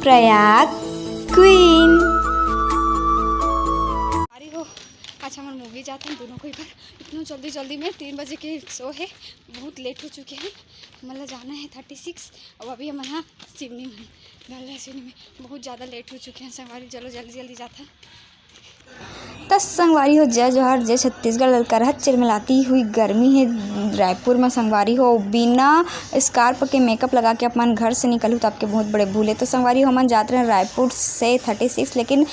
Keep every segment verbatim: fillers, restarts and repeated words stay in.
Prayag queen. अरे हो, आज हमन मूवी जात हन दोनों कोई पर। इतना जल्दी जल्दी में, तीन बजे के शो है, बहुत लेट हो चुके हैं। हमन ला जाना है थर्टी सिक्स। अब अभी हमन हा सिवनी में, गल्ला सिवनी में बहुत ज़्यादा लेट हो चुके हैं संगवारी। चलो जल्दी जल्दी जात हन। त संगवारी हो, जय जोहार, जय छत्तीसगढ़। ललकरहत चिलमिलाती हुई गर्मी है रायपुर में संगवारी हो। बिना स्कार्फ के मेकअप लगा के अपन घर से निकलहू तो आपके बहुत बड़े भूल है। तो संगवारी हो, हमन जात रहे रायपुर से थर्टी सिक्स, लेकिन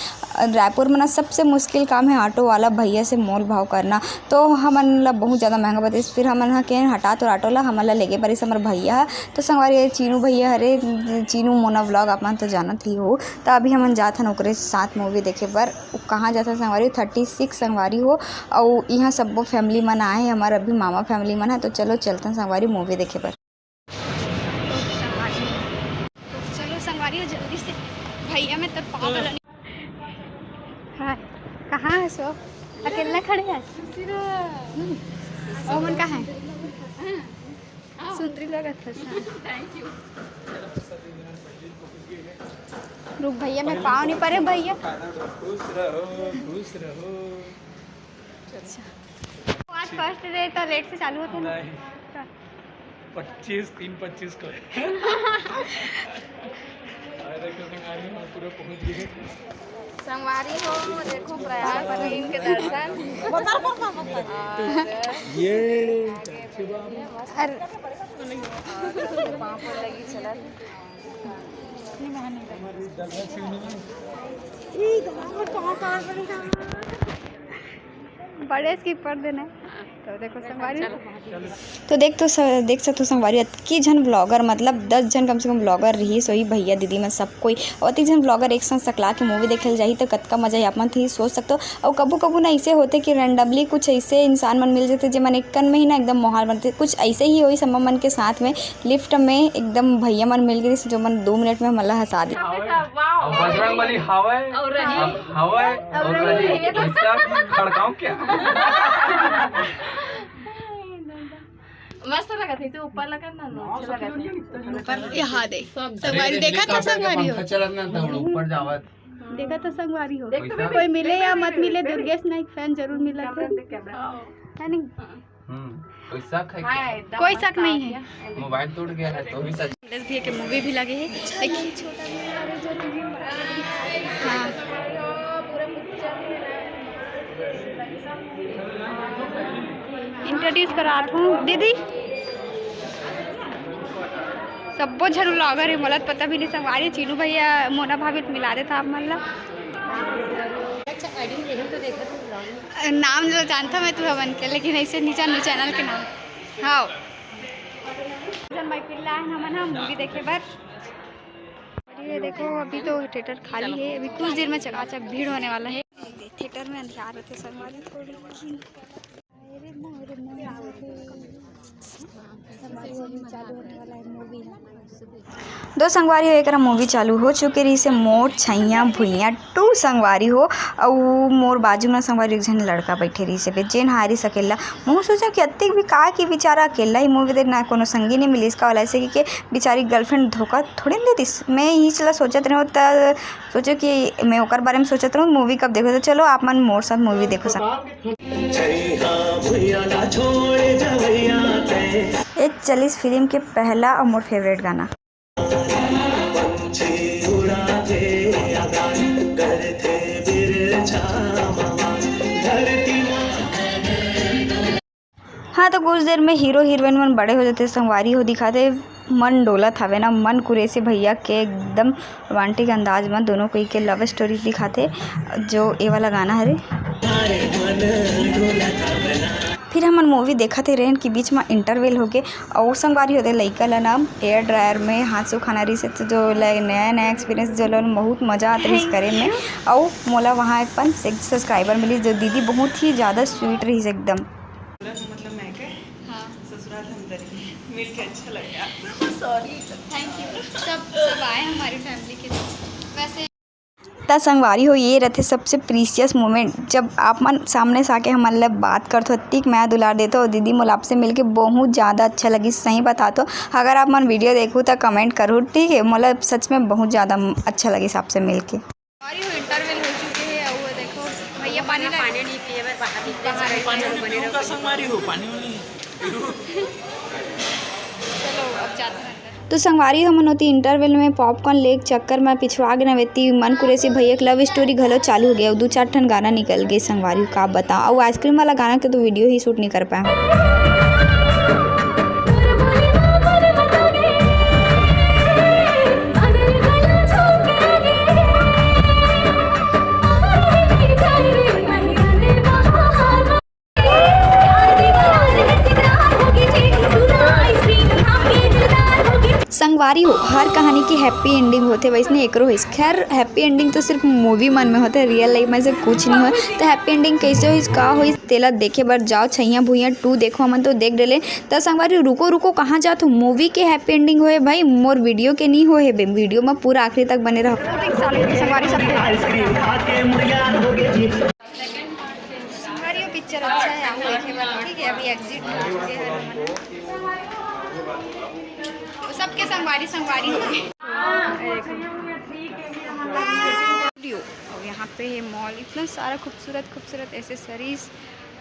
रायपुर में ना सबसे मुश्किल काम है ऑटो वाला भैया से मोल भाव करना। तो हमन ला बहुत ज़्यादा महंगा बताइस, फिर हमन हा के हटा तो ऑटो ला, हमन ला लेगे पड़िस हमर भैया। तो संगवारी, ये चीनू भैया हरे, चीनू मोना व्लॉग आप मन तो जानत ही हो। तो अभी हमन जात हन ओकरे साथ मूवी देखे बर। वो कहाँ जात हन संगवारी? थर्टी सिक्स संगवारी हो। अउ यहाँ सब्बो फैमिली मन आए हैं, हमार अभी मामा फैमिली मन है। तो चलो चलथन संगवारी मूवी देखे बर। तो चलो संगवारी हो, जल्दी से भैया में तो पाव वाला नहीं। हाँ, कहाँ है सो? अकेला खड़े है। ओ मन कहाँ है? सुंदरी लगत है। रुक भैया, मैं पाव नहीं परे भैया। खुश रहो, खुश रहो। अच्छा, आज फर्स्ट डे तो लेट से चालू होते हैं। नहीं। पच्चीस, तीन पच्चीस को। अरे, देखो, संगवारी हो, हम पूरा पहुंच गए। संगवारी हो, देखो, प्रयाग मंदिर के दर्शन। और ये अरे। और पाँव पर लगी चलत। बड़े स्किप कर देना। तो देखो संगवारी। तो देख तो स-, देख सकथो संगवारी, अतकी झन ब्लॉगर, मतलब दस झन कम से कम ब्लॉगर रहिस, वही भैया दीदी मन सब कोई, अउ अतकी झन ब्लॉगर एक संग सकला के मूवी देखे ल जाही, तो कतका मजा ही आप मन ही सोच सकथो। अउ कभू कभू ना ऐसे होथे कि रैंडमली कुछ ऐसे इंसान मन मिल जाथे, जेमन एक कन में ही ना एकदम माहौल बनथे। कुछ ऐसे ही होइस हमर मन के साथ में, लिफ्ट में एकदम भैया मन मिल गिस, जो मन दो मिनट में हमन ला हंसा दे। बजरंग बली हावय, अउ रही। हावय, अउ रही। वैसा खड़काओ क्या? मस्त लगत है, तो ऊपर लगत ना, अच्छा लगत है। ऊपर, यहाँ दे। संगवारी देखा था, संगवारी हो। पंखा चलत ना था, ऊपर जावत। देखा था, संगवारी हो। देख तो कोई मिले या मत मिले, दुर्गेश नाइक फैन जरूर मिलत है। है नहीं? हम्म, कोई शक है क्या? कोई शक नहीं है। मोबाइल टूट गया है तो भी सच। दस भी के मूवी भी लगे है, लेकिन हाँ। इंट्रोड्यूस करात हूँ दीदी। सब्बो झन ब्लॉगर है, मोला तो पता भी नहीं संगवारी। चीनू भैया, मोना भाभी मिला देता आप मन ला। नाम तो जानता मैं तुमन के, लेकिन ऐसे नहीं जानू चैनल के नाम। हाँ, जन भाई पिल्ला है हमन, हम मूवी देखे बर। ये देखो, अभी तो थिएटर खाली है, अभी कुछ देर में चकाचक भीड़ होने वाला है। थिएटर में अंधियार होते संगवारी थोड़ी। दो संगवारी हो, एकरा मूवी चालू हो चुके रहिस हे मोर छैया भुइया टू संगवारी हो। अउ मोर बाजू में संगवारी एक झन लड़का बैठे रहिस हे, जेन हारी सकेला। महूँ सोचा कि अतिक भी का कि बेचारा अकेला ही मूवी देख, ना कोनो संगी नहीं मिलिस का वाला, ऐसे कि के बेचारी गर्लफ्रेंड धोखा थोड़ी न देतिस। मैं यही चला सोचत रहूँ, त सोचो कि मैं ओकर बारे में सोचत रहूँ, मूवी कब देखो। तो चलो आप मन मोर साथ मूवी देखो सब। ए चलिस फिल्म के पहला और मोर फेवरेट गाना। हाँ, तो कुछ देर में हीरो हीरोइन मन बड़े हो जाते, संगवारी हो दिखाते, मन डोलत हवे ना, मन कुरेसे भैया के एकदम रोमांटिक अंदाज में दोनों कोई के लव स्टोरी दिखाते, जो ए वाला गाना हरे। फिर हमन मूवी देखत ही रहन कि बीच में इंटरवल होके, अउ संगवारी होते लइका ला ना हेयर ड्रायर में हाथ से उखाना रही से, तो जो ले-, नया नया एक्सपीरियंस जो लोगन बहुत मजा आत रही करे में। अउ मोला वहाँ एक पन सब्सक्राइबर मिली, जो दीदी बहुत ही ज़्यादा स्वीट रही एकदम। मतलब मैं कहे, हाँ। ससुराल हम दरी मिल के अच्छा लगा। सॉरी। Thank you. सब, सब आए हमारी फैमिली के। वैसे त संगवारी हो, ये रथे सबसे precious moment, जब आप मन सामने से आके हमन ल बात करथो, अतिक मया दुलार देथो। दीदी, मोला आपसे मिलके बहुत ज़्यादा अच्छा लगिस, सही बता तो। अगर आप मन video देखहू त comment करहू, ठीक है? मोला सच में बहुत ज़्यादा अच्छा लगिस आपसे मिलके। और ये interval हो चुके हैं, और वो देखो भैया पानी ला पानी नहीं पिए, बस बाहर निकले, पानी बने रहो। संगवारी हो, पानी नहीं। चलो, अब जाते हैं अंदर। तो संगवारी, हमन ओती interval में popcorn लेके चक्कर में पिछुआ गे हन, एती मन कुरेशी भैया के love story घलो चालू हो गया। दू चार ठन गाना निकल गए संगवारी, का बताओ। अउ ice cream वाला गाना के तो video ही shoot नहीं कर पाए। संगवारी हो, हर कहानी के happy ending होथे, वैसने एकरो होइस। खैर, happy ending तो सिर्फ movie मन में होथे, real life में से कुछ नहीं होय। तो happy ending कैसे होइस, का होइस, तेला देखे बर जाओ, छैया भुइया two देखो, हमन तो देख डले। त संगवारी, रुको रुको, कहाँ जात हो? Movie के happy ending होए भाई, मोर video के नहीं होए बे। Video में पूरा आखिरी तक बने रहो। संगवारी, सब संगवारी, वो picture अच्छा है, आओ देखे बर, ठीक है? अभी exit हो चुके हैं हम। सबके संगवारी, संगवारी हो गए। Studio, और यहाँ पे ये mall, इतना सारा खूबसूरत, खूबसूरत accessories,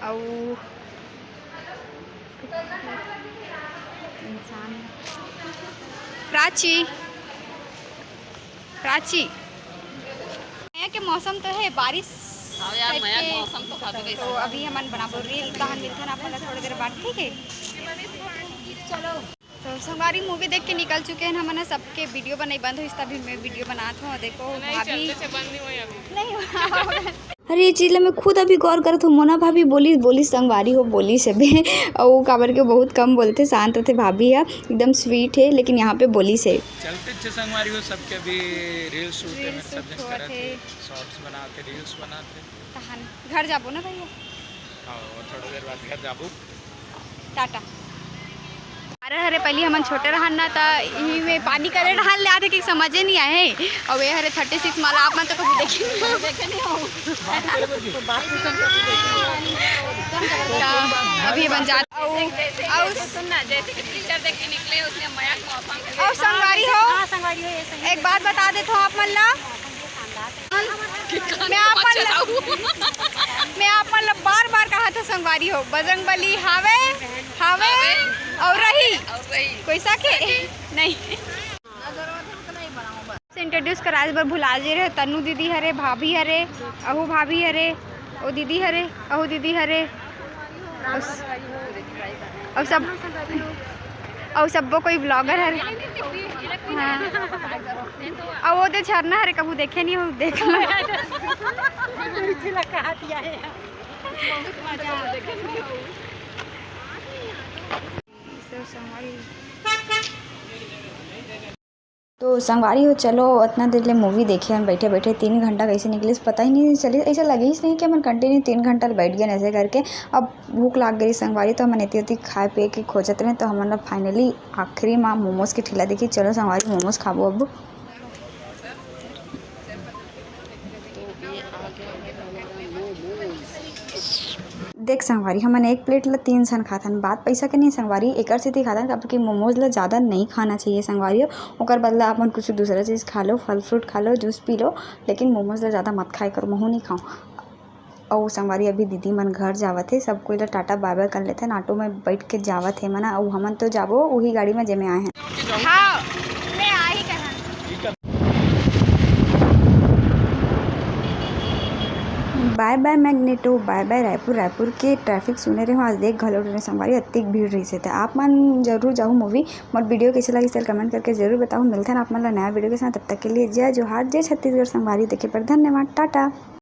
और इंसान। प्राची, प्राची, मया के मौसम तो है, बारिश हाँ यार, type मया के। मौसम तो हवे तो वैसे। अभी हमन बनाबो reel, तहन मिलथन आप मन ला थोड़ी देर बाद, ठीक है? चलो, तो संगवारी, movie देख के निकल चुके हैं हमन, सबके video बनाई बंद होइस, तभी मैं video बनात हूँ। देखो, नहीं, भाभी चलते से बंद नहीं हुए अभी। नहीं हुआ। अरे, ये चीज ला मैं खुद अभी गौर करत हूँ, मोना भाभी बोलिस, बोलिस संगवारी हो, बोलिस हे बे। अउ काबर के बहुत कम बोलथे, शांत रथे भाभी ह, एकदम sweet है, लेकिन यहाँ पे बोलिस हे। चलते अच्छे संगवारी हो, सबके अभी reel shoot है, reel सब shoot जन होवत करत हे। हे, shorts बनाते, reels बनाते। तहन घर जाबो ना भैया? हाँ, थोड़ा देर बाद घर जाबो। टाटा। अरे हरे, पहली हमन छोटे रहन ना, त इही में पानी करे रहन ले आथे कि समझे नहीं आए। अब ये हरे thirty six माला, आप मन तो कभी देखे नहीं हो। देखे नहीं हो। तो अभी हमन जात, अउ, अउ सुन ना, जैसे कि picture देख के निकले, उसने मया के मौसम के अउ संगवारी हो, हाँ, संगवारी हो, ये सही। एक बात बता देत हूँ आप मन ला, मैं आप मन ला, मैं आप मन ला बार-बार कहा था संगवारी हो, बजरंगबली हावे, हावे अउ रही। अउ रही। कोई शक हे? नहीं। Introduce कराए बर भुला जे रहे, तन्नू दीदी हरे, भाभी हरे, अहू भाभी हरे, ओ दीदी हरे, अहू दीदी हरे। अउ स-, अउ सब, अउ सब्बो कोई vlogger हरे। हाँ। अउ वो दे झरना हरे, कभू देखे नहीं हो, देख लो। तो संगवारी हो, चलो, अतना देर ले movie देखे हन, बैठे-बैठे तीन घंटा कैसे निकलिस, पता ही नहीं चलिस। ऐसा लगिस नहीं कि हमन continue तीन घंटा ले बैठ गए ऐसे करके। अब भूख लाग गई संगवारी, तो हमन एती ओती खाए पिए के खोजत रहे, तो हमन ला finally आखिरी मा momos के ठेला दिखिस। चलो संगवारी, momos खाबो अब। देख संगवारी, हमन एक plate ला तीन झन खाथन, बात पैसा के नहीं संगवारी, एकर सेती खाथन, काबर कि momos ला ज़्यादा नहीं खाना चाहिए संगवारी हो। ओकर बदला आप मन कुछ दूसरा चीज़ खा लो, फल fruit खा लो, juice पी लो, लेकिन momos ला ज़्यादा मत खाए करो, महू नहीं खाऊँ। अउ संगवारी, अभी दीदी मन घर जावत हे, सब कोई ला टाटा bye bye कर लेथन, auto में बैठ के जावत हे मना, अउ हमन तो जाबो उही गाड़ी में जेमे आए हैं। हाँ, मैं आ ही कहा। Bye bye Magneto, bye bye Raipur. Raipur के traffic सुने रहे हो, आज देख घलो रहे संगवारी, अतिक भीड़ रही से। तो आप मन जरूर जाओ movie। मोर video कैसे लगी, सर comment करके जरूर बताओ। मिलते हैं आप मन ला नया video के साथ, तब तक के लिए जय जोहार, जय छत्तीसगढ़ संगवारी। देखे पर धन्यवाद, टाटा।